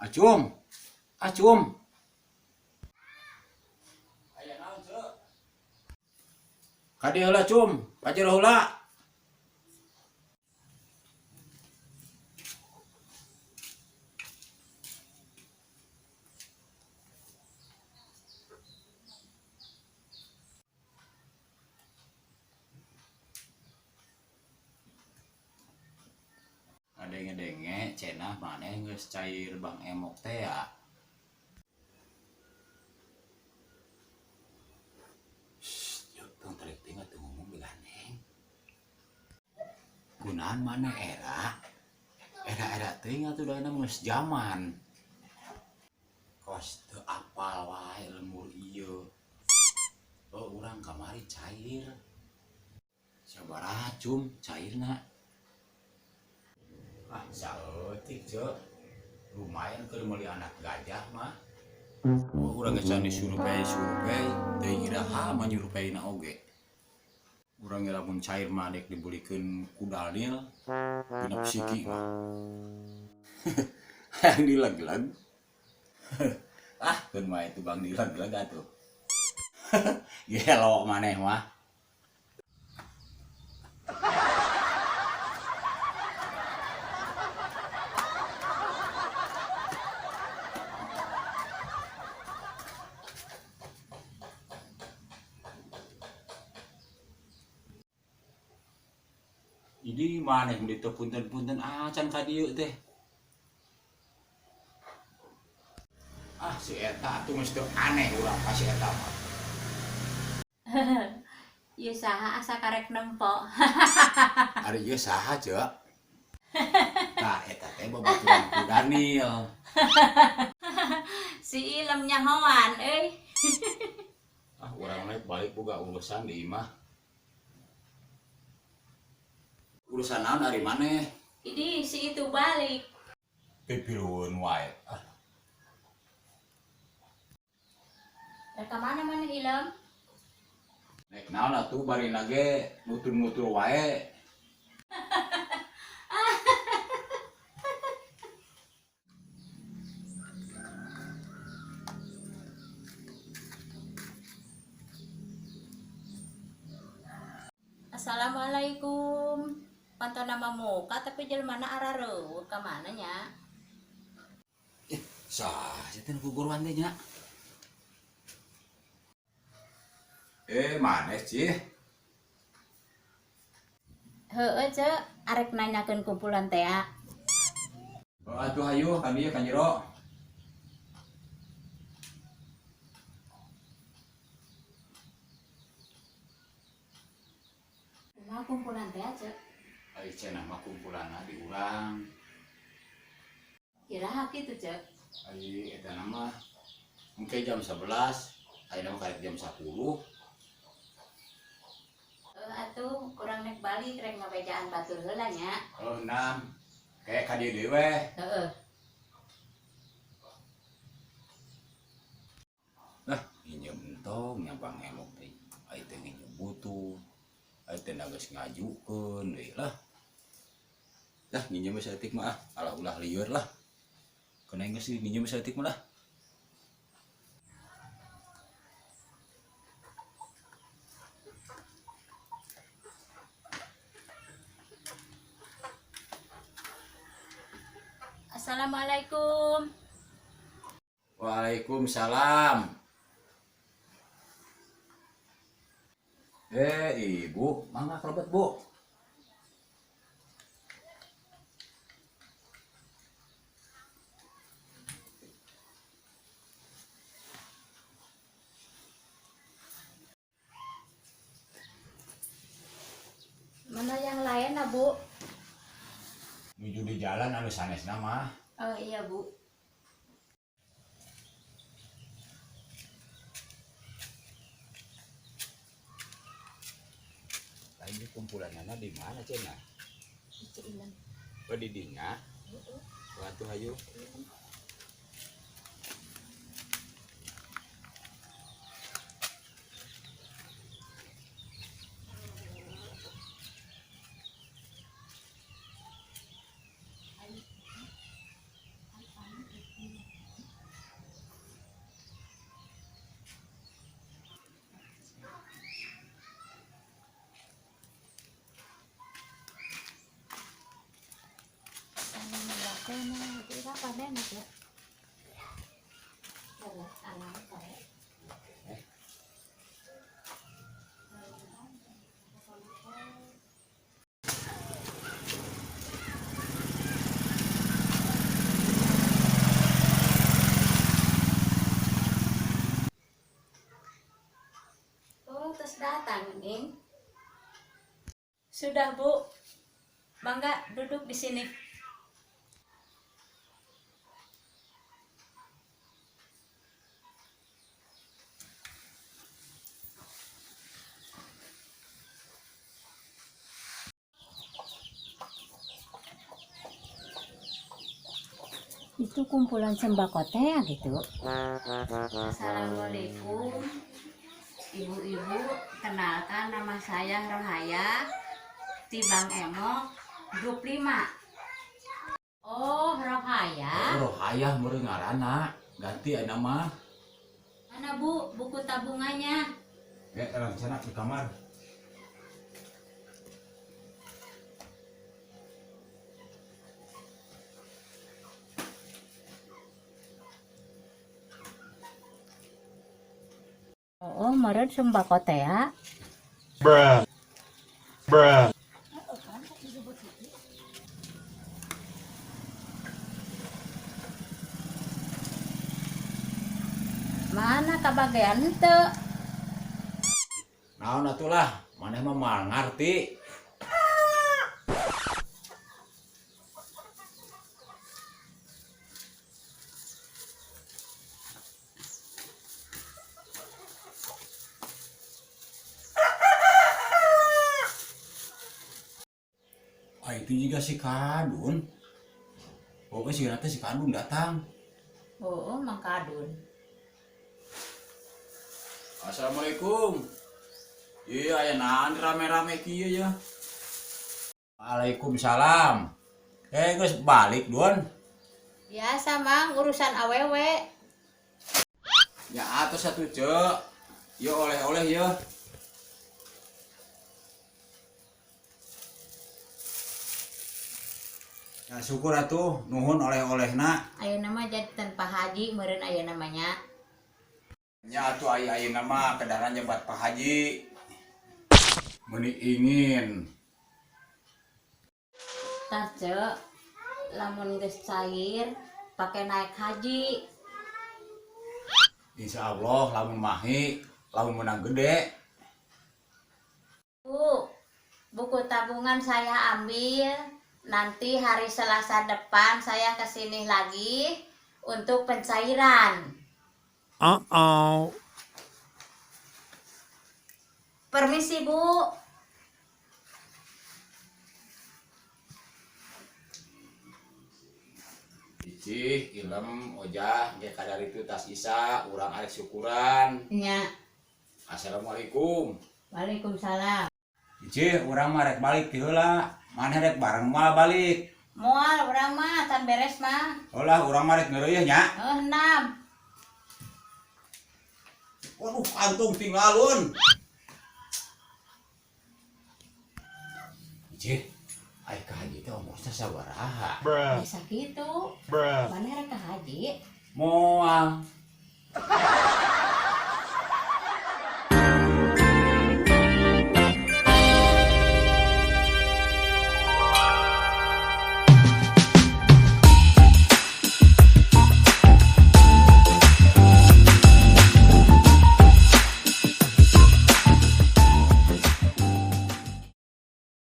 Acum. Acum. Aya naon, Ceu? Ka dieu heula, Cum. Ka jero heula. Ngadenge-denge cenah maneh geus cair Bang Emok teh ya. Shh, yuk tong tarik teuing atuh ngomong digandeng. Kunaon maneh era? Era-era teuing atuh da ayeuna geus jaman. Kos teu apal wae lembur ieu. Oh, urang kamari cair. Sabaraha cum cairna? Ah, saeutik, Ceu. Lumayan keur meuli anak gajah mah. Oh, urang geus can disurvei-survei, teuing iraha mah nyurveina oge. Urang ge lamun cair mah dek dibelikeun ku Daniel genep siki mah. Hayang dileg-leg. Ah, keun wae tukang dileg-leg atuh. Gelo maneh mah. Jadi maneh meni teu punten-punten acan ka dieu teh. Ah si eta atuh geus teu aneh urang ka si eta mah. Ieu saha asa karek nempo. Ari ieu saha, Ceu? Tah eta teh babaturan ku Daniel. Si Ilem nyahoan euy. Ah urang naik balik boga urusan di imah. Urusan naon ari maneh? Idih si itu balik. Pipilueun wae ah. Rek ka mana maneh Ilem? Naik naon atuh barina ge nutur-nutur wae. Assalamualaikum. Pantona mah muka tapi jelmana arareuweuh ka mana nya? Ih, saha sih teh nu guguruan teh nya? Eh, maneh cih? Heueuh, Ceu, arek nanyakeun kumpulan tea. Oh, atuh hayu ka dieu ka jero. Kumaha kumpulan tea, Ceu? Ari cenah mah kumpulanna di urang. Iraha kitu, Ceu? Ari eta na mah engke jam 11, ayeuna mah karek jam 10. Heuh atuh, urang nek balik rek ngabejaan batur heula nya. Oh, enam. Kayak ka dieu deui weh. Heeh. Lah, nginjem entong nya Bang Emok teh. Ai teh nginjem butuh. Ai teh geus ngajukeun deui lah. Lah nginjem we saeutik mah ah, alah ulah lieur lah. Keun aing geus nginjem we saeutik mah lah. Assalamualaikum. Waalaikumsalam. Eh, ibu, mangga kalebet, Bu. Mana yang lain, ah, Bu? Nuju di jalan anu sanesna mah. Oh iya, Bu. Lain kumpulanana di mana cenah? Di Ilan. Oh di dinya. Atuh hayu. Bisa panen ya. Alam sare. Oh, terus datang, Ning. Sudah, Bu. Mangga duduk di sini. Itu kumpulan sembako teh ya gitu. Assalamualaikum. Ibu-ibu, kenalkan nama saya Rohaya di Bang Emok grup 5. Oh, Rohaya. Oh, Rohayah meureun ngaranna. Ganti aya nama. Mana Bu buku tabungannya? Ya, rencana di kamar. Oh, meureun sembako teh ya. Bruh. Bruh. Mana kabagian teu? Naon atulah, maneh mah moal ngarti. Ah, itu juga si Kadun. Pokoknya si nanti si Kadun datang. Oh, Mang Kadun. Assalamualaikum. Iya, aya naon rame-rame kieu ya. Waalaikumsalam. Eh, geus balik, Don. Biasa, Mang, urusan awewe. Ya atuh satu cek. Yo oleh-oleh ya. Ya syukur atuh nuhun oleh-olehna. Ayeuna mah jadi tanpa haji meureun aya namanya. Nya atuh aya ayeuna mah kedaran nyebat Pak Haji. Meuni ingin. Tah cek, lamun geus cair pake naik haji. Insya Allah lamun mahi, lamun menang gede. Bu, buku tabungan saya ambil. Nanti hari Selasa depan saya kesini lagi untuk pencairan. Uh-oh. Permisi, Bu. Icih, ilem, ojah, ge kadar itu tas isa, urang arek syukuran. Nya. Assalamualaikum. Waalaikumsalam. Icih, urang mah rek balik ti heula. Maneh rek bareng moal balik. Moal urang mah can beres mah. Olah, urang mah rek ngeureuy nya. Oh, enam. Waduh, kantung tinggalun. Icih, ai ka haji teh ongkosna sabaraha? Bruh. Bisa gitu. Bruh. Mana rek ka haji? Moal.